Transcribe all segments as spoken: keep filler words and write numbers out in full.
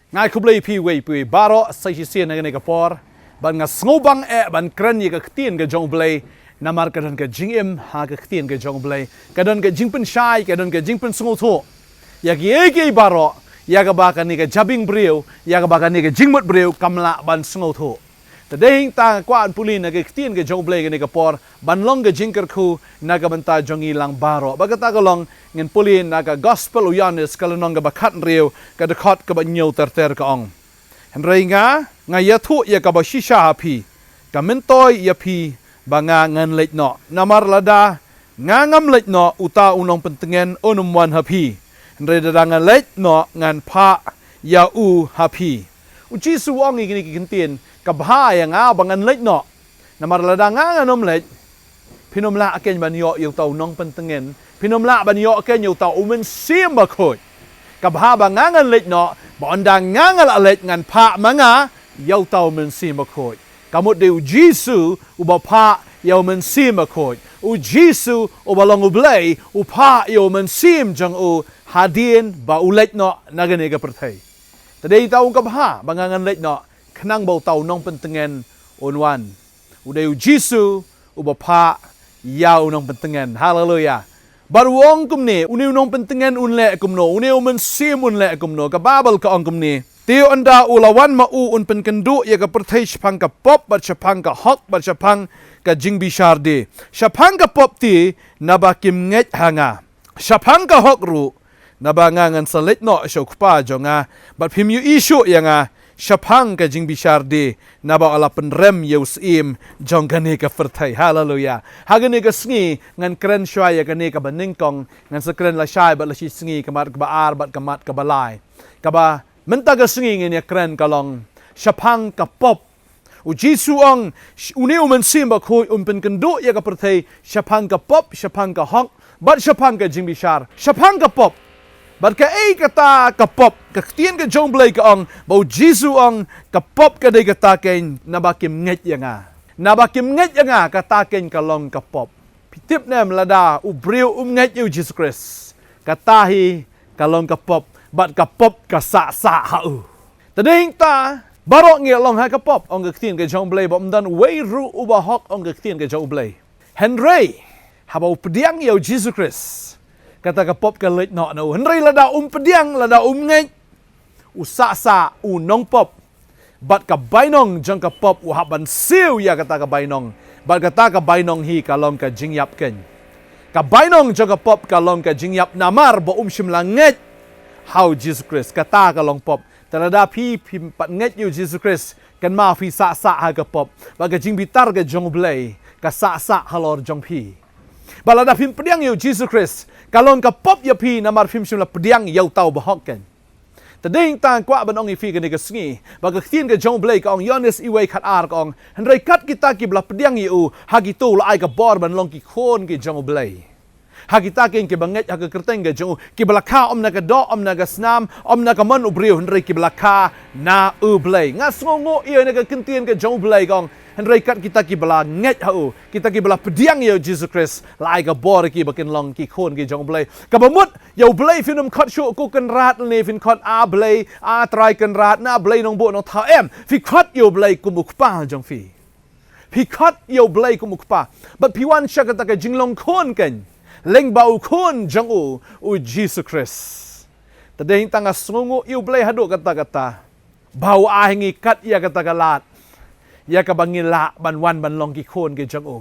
Nga ai khublei ïa phi uwei pa uwei baroh sa shisien ha kane ka por. Bad nga sngewbang eh ban kren ïa ka ktien ka jong U Blei. Namar ka don ka jingim ha ka ktien ka jong U Blei. Ka don ka jingpynshai, ka don ka jingpynsngewthuh ïa kiei kiei baroh, ïa kaba kane ka jabieng briew, ïa kaba kane ka jingmut briew kam lah ban sngewthuh. Te dei hangta nga kwah ban pule na ka ktien ka jong U Blei kane ka por, ban long ka jingkyrkhu na ka bynta jong ngi lang baroh. Bad kata ka long, ngin pule na ka Gospel u Ïoannis, ka lynnong kaba khathynriew, ka dkhot kaba hynñiew ter ter, ka ong: Hynrei nga, nga ïathuh ïa kaba shisha ha phi, ka myntoi ïa phi ba nga ngan leit noh. Namar lada nga ngam leit noh, uta u nongpyntngen un ym wan ha phi. Hynrei lada nga leit noh, ngan phah ïa u ha phi. U Jisu u ong ïa kine ki kyntien: Ka bha ïa nga ba ngan leit noh. Namar lada nga ngan ym leit, phin ym lah keiñ ban ïoh ïa uta u nongpyntngen. Phin ym lah ban ïoh keiñ ïa uta u Mynsiem Bakhuid. Ka bha ba nga ngan leit noh, ba ynda nga nga la leit, ngan phah ma nga ïa uta u Mynsiem Bakhuid. Ka mut dei U Jisu uba phah ïa u Mynsiem Bakhuid. U Jisu uba long U Blei, u phah ïa u Mynsiem jong u hadien ba u leit noh na kane ka pyrthei. Te dei uta u ong: Ka bha ba nga ngan leit noh, khnang ba uta u nongpyntngen un wan. U dei U Jisu uba phah ïa u nongpyntngen. Haleluia. Bad u ong kumne, une u nongpyntngen un leh kumno, une u Mynsiem un leh kumno. Ka Baibl ka ong kumne: Te ynda u la wan ma u, un pynkynduh ïa ka pyrthei shaphang ka pop, bad shaphang ka hok, bad shaphang ka jingbishar de. Shaphang ka pop te, naba kim ngeit ha nga. Shaphang ka hok ruh, naba nga ngan sa leit noh sha U Kpa jong nga, bad phim ïohi shuh ïa nga. Shaphang ka jingbishar de, naba u la pynrem ïa u Syiem jong kane ka pyrthei. Haleluia. Ha kane ka sngi ngan kren shuwa ïa kane kaba nyngkong, ngan sa kren lashai bad lashisngi ka mat kaba ar bad ka mat kaba lai. Kaba mynta ka sngi ngin ïa kren ka long shaphang ka pop. U Jisu u ong, sh-, une u Mynsiem Bakhuid un pynkynduh ïa ka pyrthei shaphang ka pop, shaphang ka hok, bad shaphang ka jingbishar. Shaphang ka pop. Bad kaei kata ka pop? Ka ktien ka jong U Blei ka ong, ba U Jisu u ong, ka pop ka dei kata keiñ, naba kim ngeit ïa nga. Naba kim ngeit ïa nga, kata keiñ ka long ka pop. Phi tip ne em, lada u briew um ngeit ïa U Jisu Khrist, kata hi ka long ka pop, bad ka pop ka sah sah ha u. Te dei hangta, baroh ngi long ha ka pop, ong ka ktien ka jong U Blei, ba ym don uwei ruh uba hok, ong ka ktien ka jong U Blei. Hynrei haba u pdiang ïa U Jisu Khrist, kata ka pop ka leit noh na u. Hynrei lada um pdiang, lada um ngeit, u sah sah, u nongpop. Bad ka bainong jong ka pop u hap ban siew ïa kata ka bainong. Bad kata ka bainong hi ka long ka jingïap keiñ. Ka bainong jong ka pop ka long ka jingïap namar ba um shym la ngeit ha U Jisu Khrist. Kata ka long pop. Te lada phi, phim pat ngeit ïa U Jisu Khrist, kynmaw phi sah sah ha ka pop. Bad ka jingbitar ka jong U Blei ka sah sah halor jong phi. Bad lada phim pdiang ïa U Jisu Khrist, ka long ka pop ïa phi namar phim shym la pdiang ïa uta uba hok keiñ. Te dei hangta nga kwah ban ong ïa phi kane ka sngi, ba ka ktien ka jong U Blei ka ong, Ïoannis wei khat ar ka ong, hynrei kat kita kiba la pdiang ïa u, ha kito u la ai ka bor ban long ki khun ki jong U Blei. Ha kita keiñ kiba ngeit ha ka kyrteng ka jong u, kiba la kha ym na ka doh, ym na ka snam, ym na ka mon u briew, hynrei kiba la kha na U Blei. Nga sngewnguh ïa kane ka ktien ka jong U Blei ka ong, hynrei kat kita kiba la ngeit ha u, kita kiba la pdiang ïa U Jisu Khrist, la ai ka bor ïa ki ba kin long ki khun ki jong U Blei. Kaba mut, ïa U Blei phin ym khot shuh ko Kynrad, ne phin khot A Blei, A Trai Kynrad, na Blei Nongbuh Nongthaw, em. Phi khot ïa U Blei kum U Kpa jong phi. Phi khot ïa U Blei kum U Kpa. Bad phi wan sha kata ka jinglong khun keiñ, lyngba U Khun jong u, U Jisu Khrist. Te dei hangta nga sngewnguh ïa U Blei haduh katta katta, ba u ai ha ngi kat ïa kata ka lad, ïa kaba ngin lah ban wan ban long ki khun ki jong u.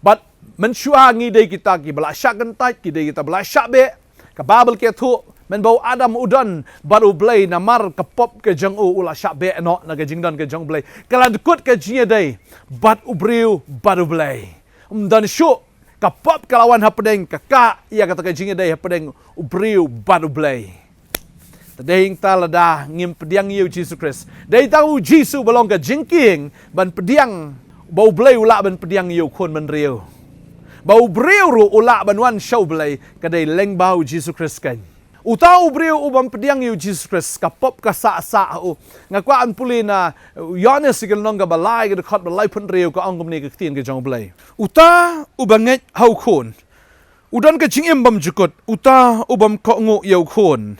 Bad mynshuwa ngi dei kita kiba la shah kyntait, ki dei kita ba la shah beh. Ka Baibl ka ïathuh, mynba u Adam u don bad U Blei, namar ka pop ka jong u, u la shah beh noh na ka jingdon ka jong U Blei. Ka la dkut ka jingïadei bad u briew bad U Blei. Ym don shuh, ka pop ka la wan hapdeng, ka kah ïa kata ka jingïadei hapdeng u briew bad U Blei. Te dei hangta lada ngim pdiang ïa U Jisu Khrist. Dei tang U Jisu ba long ka jingkieng ban pdiang, ba U Blei u lah ban pdiang ïa u khun bynriew. Ba u briew ruh u lah ban wan sha U Blei, ka dei lyngba U Jisu Khrist keiñ. Uta u briew u bym pdiang ïa U Jisu Khrist, ka pop ka sah sah ha u. Nga kwah ban pule na Ïoannis ka lynnong kaba lai, ka dkhot ba laiphew hynriew, ka ong kumne ka ktien ka jong U Blei: Uta uba ngeit ha U Khun u don ka jingim bymjukut, uta u bym kohnguh ïa U Khun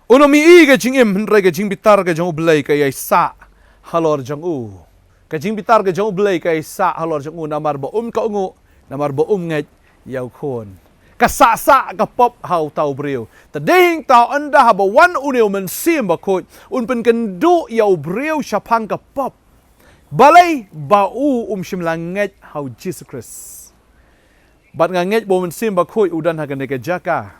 Un ym ïohi ka jingim, hynrei ka jingbitar ka jong U Blei ka ïai sah halor jong u. Ka jingbitar ka jong U Blei ka ïai sah halor jong u, namar ba um kohnguh, namar ba um ngeit ïa u Khun. Ka sah sah ka pop ha uta u briew. Te dei hangta ynda haba wan une u Mynsiem Bakhuid, un pynkynduh ïa u briew shaphang ka pop. Balei ba u um shym la ngeit ha u Jisu Khrist. Bad nga ngeit ba u Mynsiem Bakhuid u don ha kane ka jaka.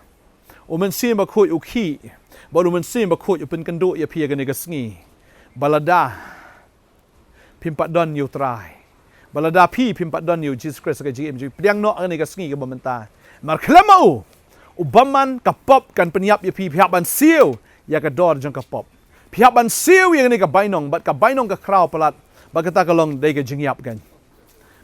U Mynsiem Bakhuid u khih. Bad u Mynsiem Bakhuid u pynkynduh ïa phi ha kane ka sngi. Ba lada phim pat don ïa u Trai. Ba lada phi phim pat don ïa u Jisu Khrist ha ka jingim jong phi, pdiang noh ha kane ka sngi kaba mynta. Namar khlem ma u, u bymman ka pop kan pynïap ïa phi, phi hap ban siew ïa ka dor jong ka pop. Phi hap ban siew ïa kane ka bainong, bad ka bainong ka khraw palat, bad kata ka long dei ka jingïap kan.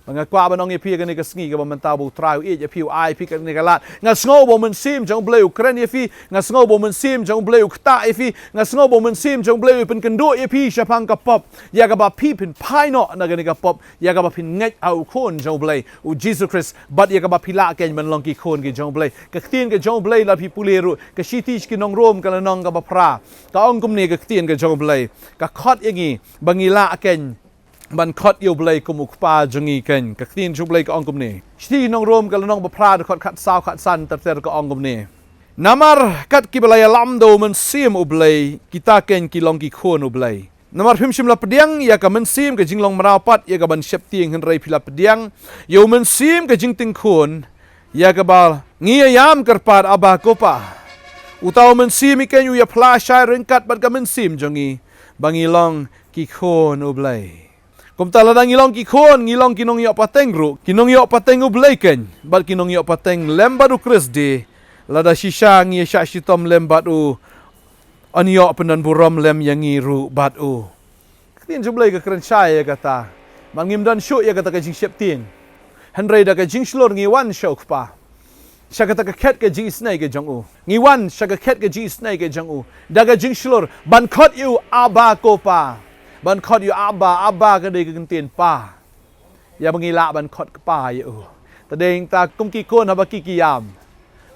Ba nga kwah ban ong ïa phi ha kane ka sngi kaba mynta ba u Trai u ïeit ïa phi, u ai ïa phi kane ka lad. Nga sngew ba u Mynsiem jong U Blei u kren ïa phi, nga sngew ba u Mynsiem jong U Blei u ktah ïa phi, nga sngew ba u Mynsiem jong U Blei u pynkynduh ïa phi shaphang ka pop. Ïa kaba phi phin phai noh na kane ka pop, ïa kaba phin ngeit ha u Khun jong U Blei, u Jisu Khrist, bad ïa kaba phi lah kein ban long ki khun ki jong U Blei. Ka ktien ka jong U Blei lada phi pule ruh, ka shithi sha ki nong Rom ka lynnong kaba phra. Ka ong kumne ka ktien ka jong U Blei. Ka khot ïa ngi ba ngi lah kein ban khot ïa U Blei kum u Kpa jong ngi kein. Ka ktien jong U Blei ka ong kumne. Shithi nong Rom ka lynnong ba phra, dkhot khatsaw khatsan ter ter ka ong kumne. Namar kat kiba la ïalam da u Mynsiem U Blei, kita kein ki long ki khun U Blei. Namar phim shym la pdiang ïa ka mynsiem ka jinglong mraw pat ïa ka ban sheptieng, hynrei phi la pdiang ïa u Mynsiem ka jingtyngkhun, ïa kaba ngi ïa ïam kyrpad, Abba, Ko Pa. Uta u Mynsiem hi kein u ïa phla shai ryngkat bad ka mynsiem jong ngi ba ngi long ki khun U Blei. Kumta lada ngi long ki khun, ngi long ki nongïoh pateng ruh, ki nongïoh pateng U Blei kein, bad ki nongïoh pateng lem bad u Khrist de. Lada shisha ngi ïa shah shitom lem bad u, yn ïoh pyndonburom lem ïa ngi ruh bad u. Ka ktien jong U Blei ka kren shai ïa kata. Namar ngim don shuh ïa kata ka jingsheptieng. Hynrei da ka jingshlur ngi wan sha u Kpa. Sha kata ka khet ka jingisynei ka jong u. Ngi wan sha ka khet ka jingisynei ka jong u. Da ka jingshlur ban khot ïa u Abba, Ko Pa. Ban khot ïa u Abba, Abba ka dei ka kyntien pa. Ïa ba ngi lah ban khot Kpa ïa u. Te dei hangta kum ki khun haba ki ki ïam,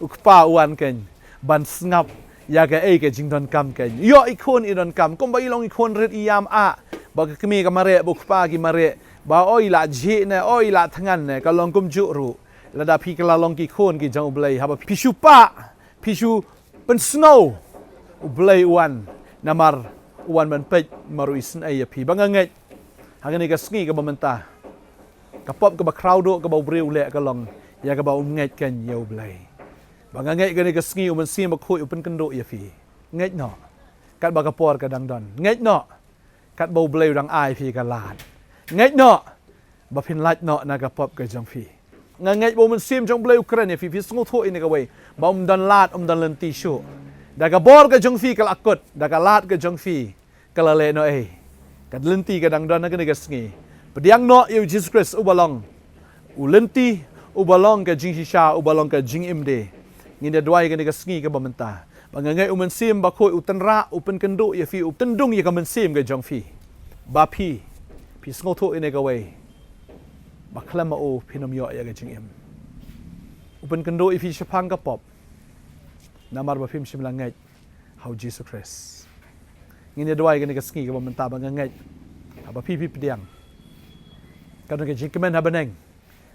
u Kpa u wan kein ban sngap ïa kaei ka jingdonkam kein. Ïoh i khun i donkam, kumba i long i khun rit i ïam ah. Ba ka kmie ka mareh, ba u kpa ki mareh. Ba oi la jhieh ne, oi la thngan ne, ka long kumjuh ruh. Lada phi ka la long ki khun ki jong U Blei, haba phi shu pah, phi shu pynsngew, U Blei u wan, namar u wan ban peit, namar u isynei ïa phi. Ba nga ngeit ha kane ka sngi kaba mynta, ka pop kaba khraw duh kaba u briew u leh ka long ïa kaba um ngeit kein ïa U Blei. Ba nga ngeit kane ka sngi u Mynsiem Bakhuid u pynkynduh ïa phi. Ngeit noh, katba ka por ka dang don. Ngeit noh, katba U Blei u dang ai phi ka lad. Ngeit noh ba phin lait noh na ka pop ka jong phi. Nga ngeit ba u Mynsiem jong U Blei u kren ïa phi, phi sngewthuh ïa kane kawei, ba um don lad, um don lynti shuh. Da ka bor ka jong phi ka la kut, da ka lad ka jong phi ka la leh noh ei. Ka lynti ka dang don ha kane ka sngi. Pdiang noh ïa u Jisu Khrist uba long u lynti, uba long ka jingshisha, uba long ka jingim de. Ngin ïa duwai kane ka sngi kaba mynta. Ba nga ngeit u Mynsiem Bakhuid u tynrah, u pynkynduh ïa phi, u tyndung ïa ka mynsiem ka jong phi. Ba phi, phi sngewthuh ïa kane kawei, ba khlem ma u phin ym ïoh ïa ka jingim. U pynkynduh ïa phi shaphang ka pop. Namar ba phim shym la ngeit ha u Jisu Khrist. Ngin ïa duwai kane ka sngi kaba mynta ba nga ngeit, haba phi phi pdiang, ka don ka jingkmen ha bneng.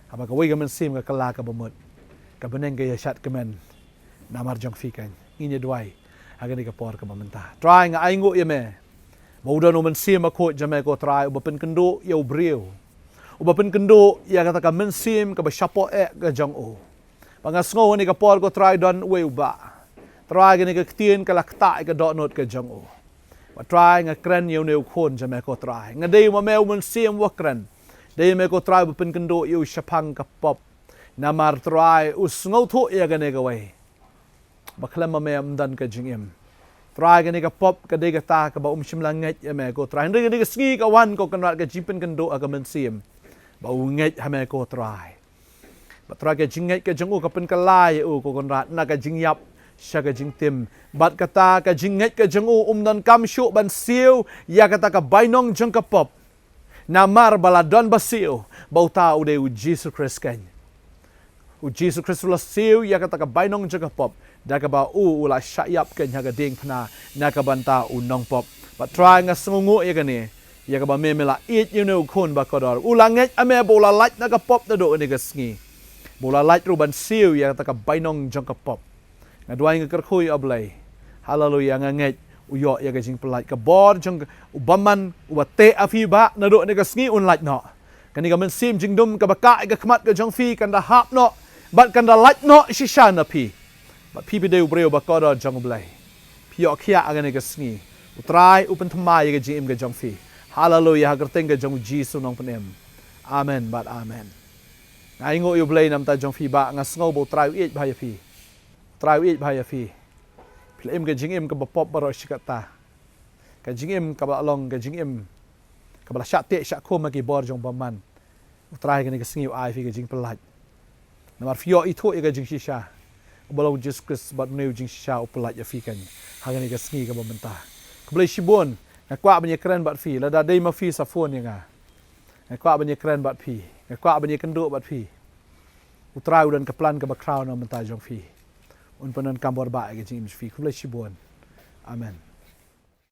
Haba kawei ka mynsiem ka kylla kaba mut, ka bneng ka ïa shad kmen namar jong phi kein. Ngin ïa duwai ha kane ka por kaba mynta. Trai, nga ainguh ïa me ba u don u Mynsiem Bakhuid jong me ko Trai, uba pynkynduh ïa u briew, uba pynkynduh ïa kata ka mynsiem kaba shapoh eh ka jong u. Ba nga sngew ha kane ka por ko Trai don uwei u bah. Trai, kane ka ktien ka la ktah ïa ka dohnud ka jong u. Ba Trai, nga kren ïa une u khun jong me ko Trai. Nga dei ma me u Mynsiem wa kren. Dei me ko Trai ba pynkynduh ïa u shaphang ka pop. Namar Trai u sngewthuh ïa kane kawei, ba khlem ma me ym don ka jingim. Trai, kane ka pop ka dei kata kaba um shym la ngeit ïa me ko Trai. Hynrei kane ka sngi ka wan ko Kynrad ka jingpynkynduh ha ka mynsiem ba u ngeit ha me ko Trai. Ba Trai, ka jingngeit ka jong u ka pynkylla ïa u ko Kynrad na ka jingïap sha ka jingtim. Bad kata ka jingngeit ka jong u um donkam shuh ban siew ïa kata ka bainong jong ka pop. Namar ba la don ba siew, ba uta u dei u Jisu Khrist kein. U Jisu Khrist u la siew ïa kata ka bainong jong ka pop. Da kaba u u la shah ïap kane ha ka diengphna na ka bynta u nongpop. Bad Trai, nga sngewnguh ïa kane, ïa kaba me me la ïeit ïa une u khun ba kordor. U la ngeit ha me ba u la lait na ka pop naduh kane ka sngi, ba u la lait ruh ban siew ïa kata ka bainong jong ka pop. Nga duwai, nga kyrkhu, A Blei. Haleluya, nga ngeit u ïoh ïa ka jingpyllait. Ka bor jong u bymman uba teh ha phi, Bah, naduh kane ka sngi un lait noh. Kane ka mynsiem jingdum kaba kah ïa ka khmat ka jong phi kan da hap noh bad kan da lait noh shisha na phi. Bad phi, phi dei u briew ba kordor jong U Blei. Phi ïoh khiah ha kane ka sngi. U Trai u pynthymmai ïa ka jingim ka jong phi. Haleluya, ha ka kyrteng ka jong U Jisu Nongpynim. Amen bad amen. Nga ainguh ïa U Blei namar jong phi, Bah. Nga sngew ba U Trai u ïeit bha ïa phi. U Trai u ïeit bha ïa phi. Phi la im ka jingim kaba pop baroh shi katta. Ka jingim kaba la long ka jingim kaba la shah teh shah khum ha ki bor jong u bymman. U Trai kane ka sngi u ai phi ka jingpyllait. Namar phi ïoh ithuh ïa ka jingshisha. Kaba long U Jisu Khrist bad une u jingshisha u pyllait ïa phi kane ha kane ka sngi kaba mynta. Khublei shibun. Nga kwah ban ïakren bad phi, lada dei ma phi sa phone ïa nga. Nga kwah ban ïakren bad phi. Nga kwah ban ïakynduh bad phi. U Trai u don ka plan kaba khraw na ka bynta jong phi. Un pyndonkam bor bha ïa ka jingim jong phi. Khublei shibun. Amen.